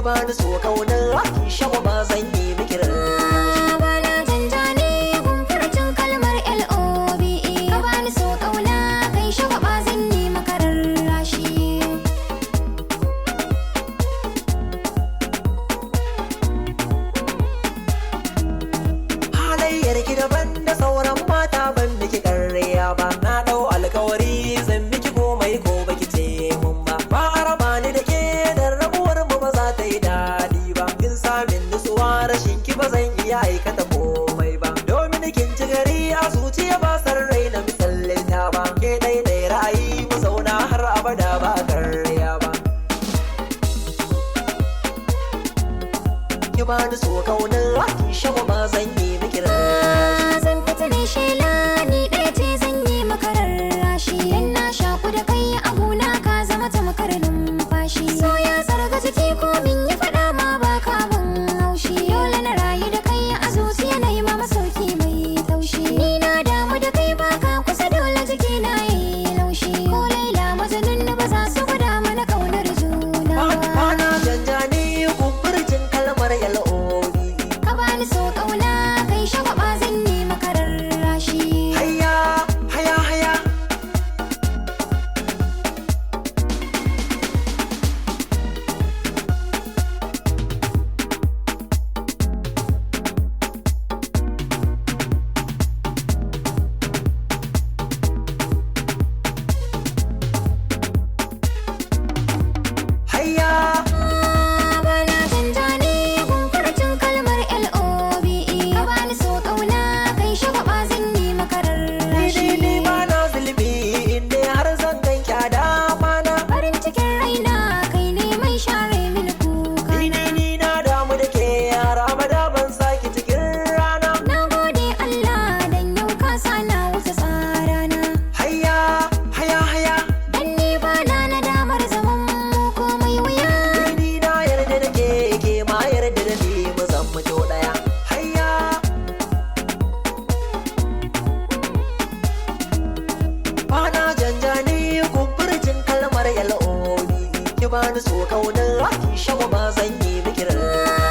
Bani so kauna ki shagwaba zan yi miki rarrashi. Bana janjani gumfurcin kalmar LOBE. Ka bani so kauna kai shagwaba zan yi maka rarrashi. Halayyar ki daban da sauran mata, ban miki karriya ba. Na dau alkawari zan miki komai ko baki ce mun ba. Ba a raba ni da ke, dan rabuwar mu ba za ta yi daɗi ba. Kin samin nutsuwa, rashin ki ba zan iya aikata komai ba. Domin kin ci gari a zuciya, ba san rai na misallinta ba. Ke dai dai ra'ayi mu zauna har abada ba karriya ba. Ki bani so kauna ki shagwaba zan yi miki rarrashi. Zan fita ne shela, ni ɗaya ce zan yi maka rarrashi. Dan na shaku da kai a gona, ka zama tamkar numfashi. So ya tsarga jiki, ko min yi faɗa ma ba ka ban haushi. Dole na rayu da kai a zuciya, na yi ma masauki mai taushi. Ni na damu da kai, baka kusa, dole jiki na yi laushi. Ko Laila Majnun ba za su gwada mana ƙaunar juna ba. Bana janjani kumfurcin kalmar LOBE. Ka bani so ƙauna kai shagwaba zan yi maka rarrashi. Hayya, haya, haya. Hayya. Bana janjani gumfurcin kalmar LOBE. Ka bani so ƙauna kai shagwaba zan yi maka Ni rarrashi. ni ba na zulmi inda har zan ganki a dama na. Farin cikin raina kai ne mai share mini kuka. Ni ni ni na damu da ke, har abada ban saki cikin rana. Na gode Allah dan yau ka sa na wuce tsarana. Hayya, haya, haya. Dan ni ba na nadamar zaman mu komai wuya. Ni na yarda da ke, ke ma yarda da ni, mu zama jo daya. Hayya. Bana janjani kumfurcin kalmar LOBE. Ki bani so kauna ki shagwaba zan yi miki rarrashi.